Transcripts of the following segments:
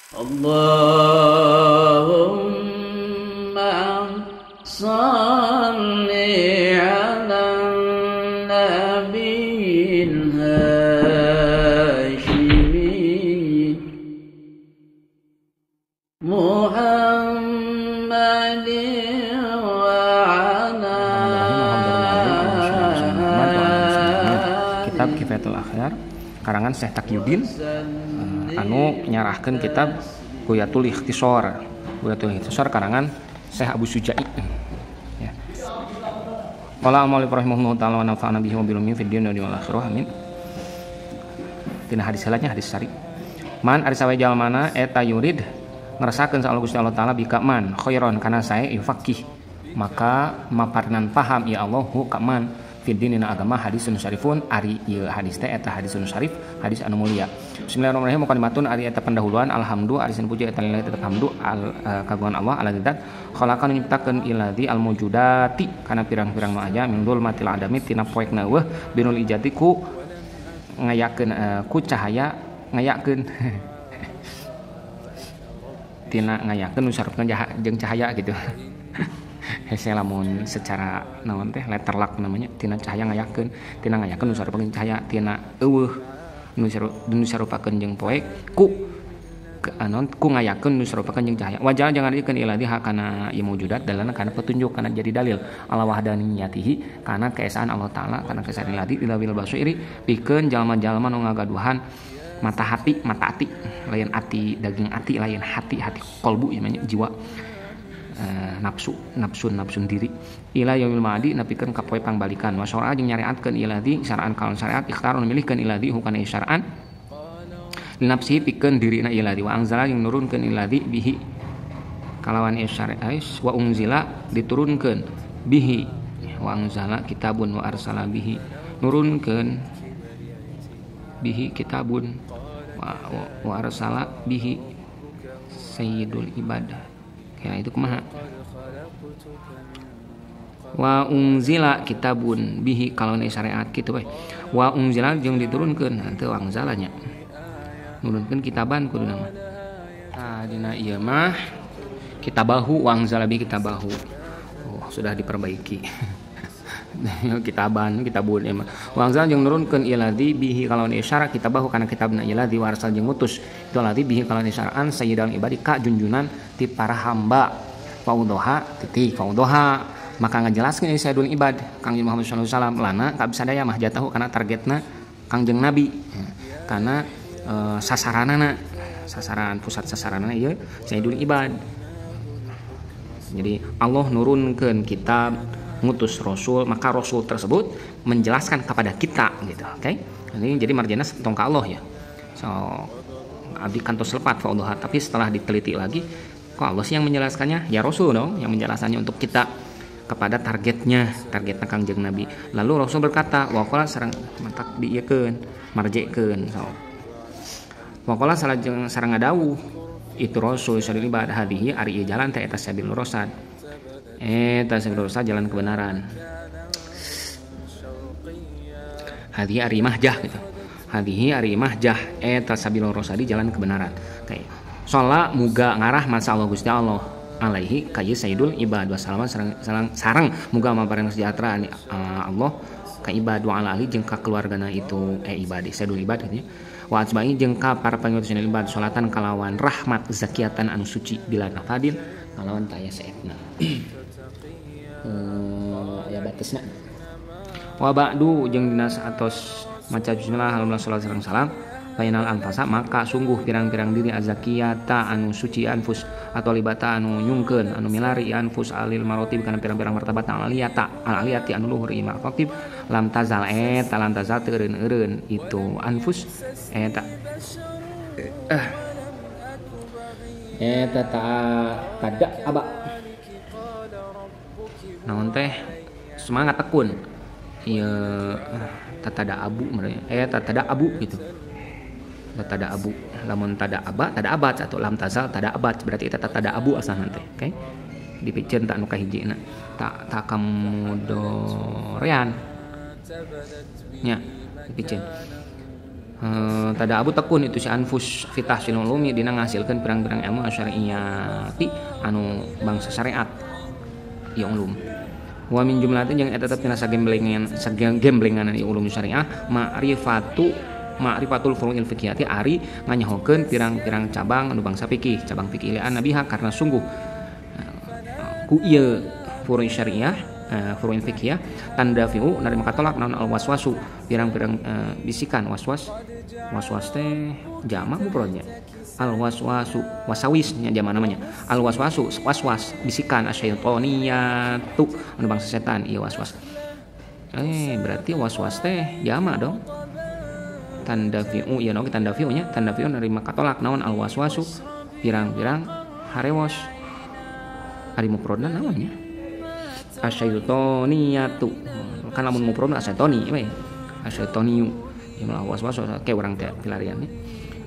Allahumma shalli ala nabiyil hashimi Muhammadin wa ala Kitab Kifayatul Akhyar karangan Syekh Taqiyuddin anu nyarahkeun kitab Ghoyatul Ikhtisar. Ghoyatul Ikhtisar karangan Syekh Abu Suja'i. Ya. Qala al-mu'allif rahimahullahu ta'ala wa nafa'ana bihi wa bil ulumi fid dunya wal akhirah. Amin. Tina hadis heulanya hadis sari. Man ari sawe jalmana eta yurid ngerasakeun sa Allah Gusti Allah taala bika man khairon kana sae yufaqih maka maparnan paham ya Allahu ka man fid dinina agama hadisun syarifun ari ieu hadis teh eta hadisun syarif hadis anu mulia. Bismillahirrahmanirrahim mukaddimatun ari eta pendahuluan alhamdu ari sin puji eta lillahi tetep hamdu al kagungan Allah ala dzat khalaqan nyiptakeun iladzi al mujudati kana pirang-pirang nu aya min dzulmatil adami tina poekna eueuh binul ijati ku ngayakeun ku cahaya ngayakeun tina ngayakeun nu sarupna jeung cahaya gitu. Hese lamun secara naon teh letterlock namanya tina cahaya ngayakeun tina ngayakeun nu sarupakeun cahaya tina eueuh nu sarupakeun jeung poek ku anon ku ngayakeun nu sarupakeun jeung cahaya wajah jangan dikeun iladhi hakana ieu maujudat dalana kana petunjuk kana jadi dalil ala wahdaniyatihi kana keesaan Allah taala kana keesaan iladhi dilawil basairi pikeun jalma-jalma nu ngagaduhan mata hati mata ati lain ati daging ati lain hati hati kolbu ieu mah jiwa nafsu nafsun nafsun diri ila yaumil ma'adi napikeun ka poe pangbalikan wa syara'a jeung nyariatkeun iladzi syara'an kalon syariat ikhtarun milihkeun iladzi hukana syara'an li nafsihi pikeun dirina iladzi wa anzala jeung nurunkeun iladzi bihi kalawan syariat wa unzila diturunkeun bihi wa anzala kitabun wa arsala bihi nurunkeun bihi kitabun wa arsala bihi sayyidul ibadah. Ya itu kumaha wa unzila kitabun bihi kalon syariat kitu we wa unzila jeung diturunkeun henteu wangzalanya nurunkeun kitaban kudu nama tah dina ieu mah kitabahu wa anzala bihi kitabahu. Oh sudah diperbaiki. Kitaban kitabun ieu mah wa anzala jeung nurunkeun iladzi bihi kalon isyarat kitabahu kana kitabna iladzi warsal jeung ngutus itu ladzi bihi kalon isyaraan sayyidal ibadi ka junjunan ti para hamba faudoha titik faudoha maka ngajelaskeun ieu sayyidul ibad Kangjeng Muhammad sallallahu alaihi wasallam lana ka sadaya mah jatahu kana targetna Kangjeng Nabi kana sasaranana sasaran pusat sasaranana ieu sayyidul ibad. Jadi Allah nurunkeun kitab ngutus rasul maka rasul tersebut menjelaskan kepada kita gitu. Oke. Ini jadi marjana tong ka Allah ya. So abdi kantos lepat faudoha tapi setelah diteliti lagi kok Allah sih yang menjelaskannya? Ya Rasul dong yang menjelaskannya untuk kita kepada targetnya, targetnya Kangjeng Nabi. Lalu Rasul berkata, waqala sareng matak diieukeun, marjekeun. So. Waqala sareng sareng ngadawuh itu Rasul sallallahu alaihi wasallam hadhihi ari ieu jalan teh eta sabilur rosad. Eta sabilur rosad jalan kebenaran. Hadhihi ari mahjah gitu. Hadhihi ari mahjah eta sabilur rosadi jalan kebenaran. Oke. Sholat muga ngarah masa Allah Gusti Allah alaihi ka sayyidul ibad wasallam sareng sareng muga mapareng sejahtera Allah ka ibad wa ala ahli jeung ka keluargana itu ibad sayyidul ibad gitu ya. Wa atba'i jeung ka para pengikut sayyidul ibad salatan kalawan rahmat zakiatan anu suci bila nafadin kalawan taya saetna. Ya batasna. Wa ba'du jeung dina atos maca bismillah alhamdulillah salat sareng salam bainal anfasa maka sungguh pirang-pirang diri azakiyata anu suci anfus atau libata anu nyungkeun anu milari anfus alil marotib kana pirang-pirang martabat aliyata aliyati anu luhur ima fakib lam tazal eta lam tazal teu eureun-eureun itu anfus eta eta ta tada aba naon teh semangat tekun ieu tatada abu merenya tatada abu gitu. Tada abu lamun tada aba tada abad atau lam tazal tada abad berarti eta tada abu asalna teh. Oke dipiceun tak nu kahijina tak takamudorean nya dipiceun Tada abu tekun itu si anfus fitah sinulumi dina ngahasilkeun pirang-pirang ilmu asyariati anu bangsa syariat ieu ulum. Wa min jumlatin jeung eta tetep tina sagemblengan sagemblengan ieu ulum syariah ma'rifatul furu'il fiqhiyati ari nganyahokeun pirang-pirang cabang anu bangsa fikih, cabang fikih lian nabiha karena sungguh ku ieu furu' syariah furu'il fiqhiyah tandafi'u narima katolak naon al waswasu pirang-pirang bisikan waswas waswas teh jama mufradnya al waswasu wasawis nya jama namanya al waswasu waswas bisikan asyaitoniyatu anu bangsa setan ieu waswas berarti waswas teh jama dong tandafi'u ya no tandafi'u nya tandafi'u narima katolak naon al waswasu pirang-pirang harewos ari mufradna naon nya asyaitoniyatu kan lamun mufradna asyaitoni we asyaitoniyu ya malah waswas ke urang teh pilarian nya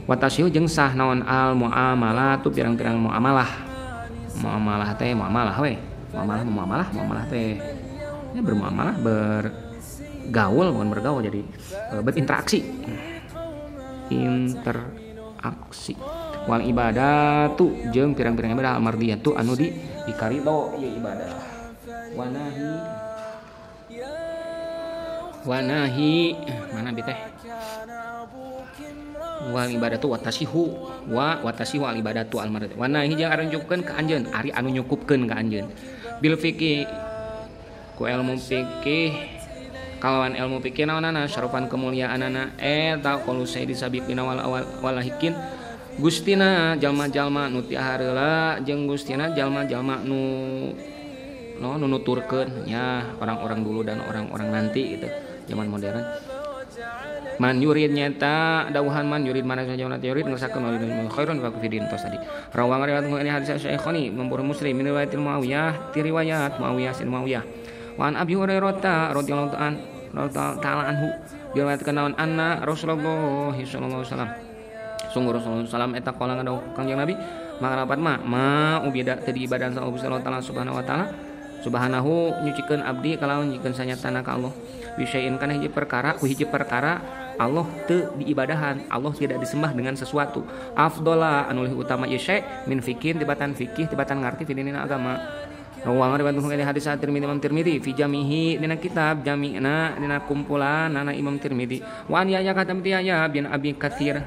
watasiu jeung sah naon al muamalatu pirang-pirang muamalah muamalah teh muamalah we muamalah muamalah muamalah teh ya bermuamalah bergaul bukan bergaul jadi berinteraksi interaksi wal ibadatu jeung pirang-pirang ibadah al mardiyatu anu di dikarido ieu ibadah wanahi wanahi mana bi teh wal ibadatu watasihu wa watasihu al ibadatu al mardiyatu wanahi jeung anu nyukupkeun ka anjeun ari anu nyukupkeun ka anjeun bil fikih ku ilmu fikih kalawan ilmu fikih naonana syarafan kemuliaanana eta qalu sayyidi sabiqina wal awal walahikin gustina jalma-jalma nu tiahareula jeung gustina jalma-jalma nu no nu nuturkeun nya orang-orang dulu dan orang-orang nanti gitu zaman modern man yurid nyata dawuhan man yurid mana saja nanti yurid ngersakeun khairun wa kufidin tos tadi rawang riwayat ini hadis Syekhoni Imam Muslim min riwayatil Muawiyah ti riwayat Muawiyah sin Muawiyah wa an Abi Hurairah radhiyallahu ta'ala anhu diriwayatkeun naon anna Rasulullah sallallahu alaihi wasallam sungguh Rasulullah sallam eta qala ngadawuh Kangjeng Nabi maka rapat ma ma ubida teu diibadan sa Allah taala subhanahu wa taala subhanahu nyucikeun abdi kalawan nyucikeun sanyatana ka Allah bisyai'in kana hiji perkara ku hiji perkara Allah teu diibadahan Allah tidak disembah dengan sesuatu afdola anu leuwih utama ieu syai' min fikin tibatan fikih tibatan ngarti fi dinina agama rawang riwayat Bukhari hadis Tirmidzi Imam Tirmidzi fi jamihi dina kitab jami'na dina kumpulan nana Imam Tirmidzi wa an Yahya katam Yahya bin Abi Katsir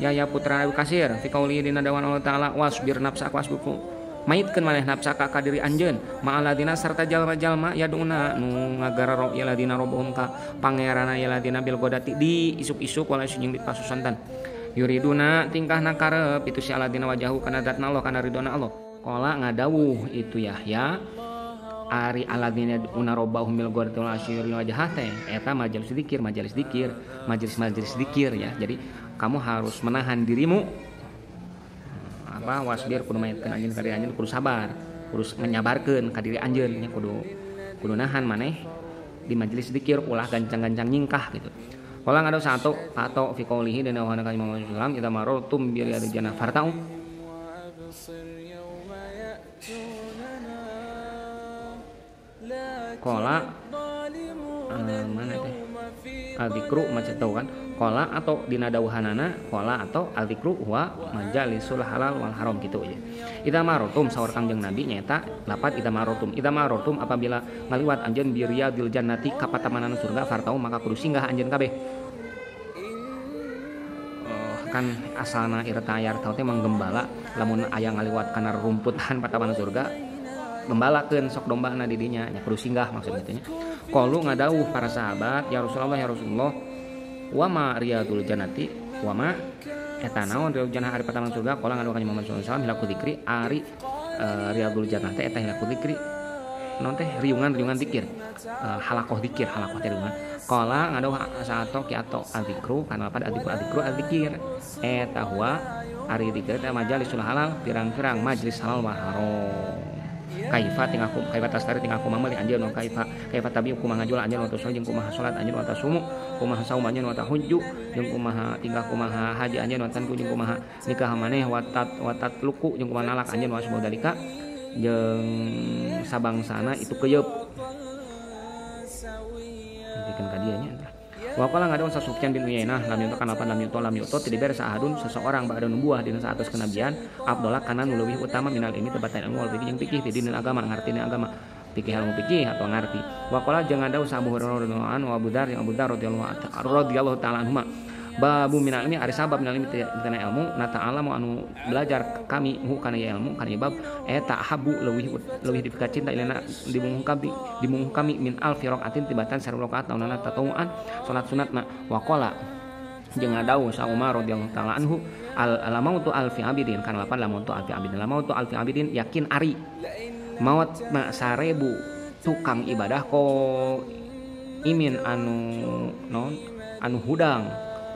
Yahya putra Abi Katsir fi qauli dina dawan Allah taala wasbir nafsaka wasbuku maitkeun maneh nafsaka ka diri anjeun ma'aladina sarta jalma-jalma yaduna nu ngagararo ya ladina robbahum ka pangerana ya ladina bil godati di isuk-isuk wala jeung di pasusantan yuriduna tingkahna karep itu si aladina wajahu kana zatna Allah kana ridona Allah qala ngadawuh itu Yahya ari aladina una robbahum bil godati wala yuriduna wajah teh eta majelis zikir majelis zikir majelis-majelis zikir ya jadi kamu harus menahan dirimu apa wasbir kudu maitkeun anjeun ka diri anjeun kudu sabar kudu nyabarkeun ka diri anjeun nya kudu kudu nahan maneh di majelis zikir ulah gancang-gancang nyingkah gitu. Qala ngadu satu atau fi qaulihi dina wa kana Muhammad sallallahu alaihi wasallam idza marartum bi riyadil jannah farta'u qala mana teh al-dzikru maca tahu kan qala atau dina dawuhanana qala atau al-dzikru huwa majalisul halal wal haram gitu ya. Idza marartum saur Kangjeng Nabi nyaeta lapat idza marartum apabila ngaliwat anjeun bi riyadil jannati ka patamanan surga fartau maka kudu singgah anjeun kabeh. Kan asalna irta yartau teh manggembala lamun aya ngaliwat kana rumputan patamanan surga gembalakeun sok dombana di dinya nya kudu singgah maksudnya teh nya. Qalu ngadawuh para sahabat ya Rasulullah ya Rasulullah wa ma riyadul jannati wa ma eta naon riyadul jannah ari pataman surga qala ngadawuh ka Muhammad sallallahu alaihi wasallam hilaku dzikri ari riyadul jannah teh eta hilaku dzikri naon teh riungan-riungan zikir halakoh zikir halakoh teh riungan qala ngadawuh saato ki ato adzikru kana pada adzikru adzikru adzikir eta huwa ari dzikir teh majalisul halal pirang-pirang majelis halal wa haram kaifa tinggal kaifa tastari tinggal kumaha meuli anjeun wa kaifa kaifa tabi kumaha ngajual anjeun wa tasol jeung kumaha salat anjeun wa tasumu kumaha saum anjeun wa tahujju jeung kumaha tinggal kumaha haji anjeun wa tanku jeung kumaha nikah maneh wa tat wa tatluku jeung kumaha nalak anjeun wa asbodalika jeung sabangsana itu keyeup dikeun ka dieu nya. Wa qala ngadaun sa Sufyan bin Uyainah lam yuto kana lam yuto lam yuto teu dibere saahadun seseorang ba'da nubuah dina saatos kenabian afdala kana nu leuwih utama minal ilmi tebatan ilmu wal fikih jeung fikih ti dina agama ngartina agama fikih ilmu fikih atau ngarti. Wa qala jeung ngadaun sa Abu Hurairah radhiyallahu anhu Abu Dzar jeung Abu Dzar radhiyallahu taala anhuma babu minal ilmi ari sabab minal ilmi tina ilmu nata'alamu anu belajar kami hu kana ilmu kana bab eta habu leuwih leuwih dipika cinta ilana dibunguh kami min alfi raqatin tibatan 1000 rakaat naonana tatawuan salat sunatna. Wa qala jeung ngadawuh sa Umar radhiyallahu taala anhu al mautu alfi abidin kana lapan la mautu alfi abidin la mautu alfi abidin yakin ari maut na 1000 tukang ibadah ko imin anu non anu hudang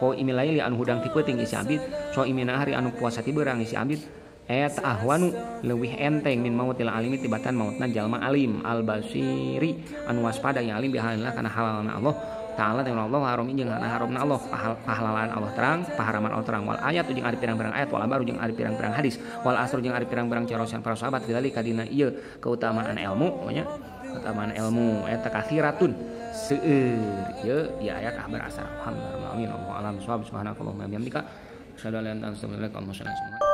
ko imilaili anu hudang ti peuting isi abid so imina hari anu puasa ti beurang isi abid eta ahwanu leuwih enteng min mautil alimi tibatan mautna jalma alim al basiri anu waspada yang alim bihalillah kana halalna Allah taala teh Allah haram jeung haramna Allah pahalalan Allah terang paharaman Allah terang wal ayat jeung ari pirang-pirang ayat wal abaru jeung ari pirang-pirang hadis wal asr jeung ari pirang-pirang carosan para sahabat dzalika dina ieu keutamaan ilmu nya keutamaan ilmu eta katsiratun seueur ieu ieu ayat kabar asar alhamdulillah amin Allahu alam shawab subhanakallahumma wa bihamdika asyhadu an la ilaha illa anta astaghfiruka wa atubu ilaik.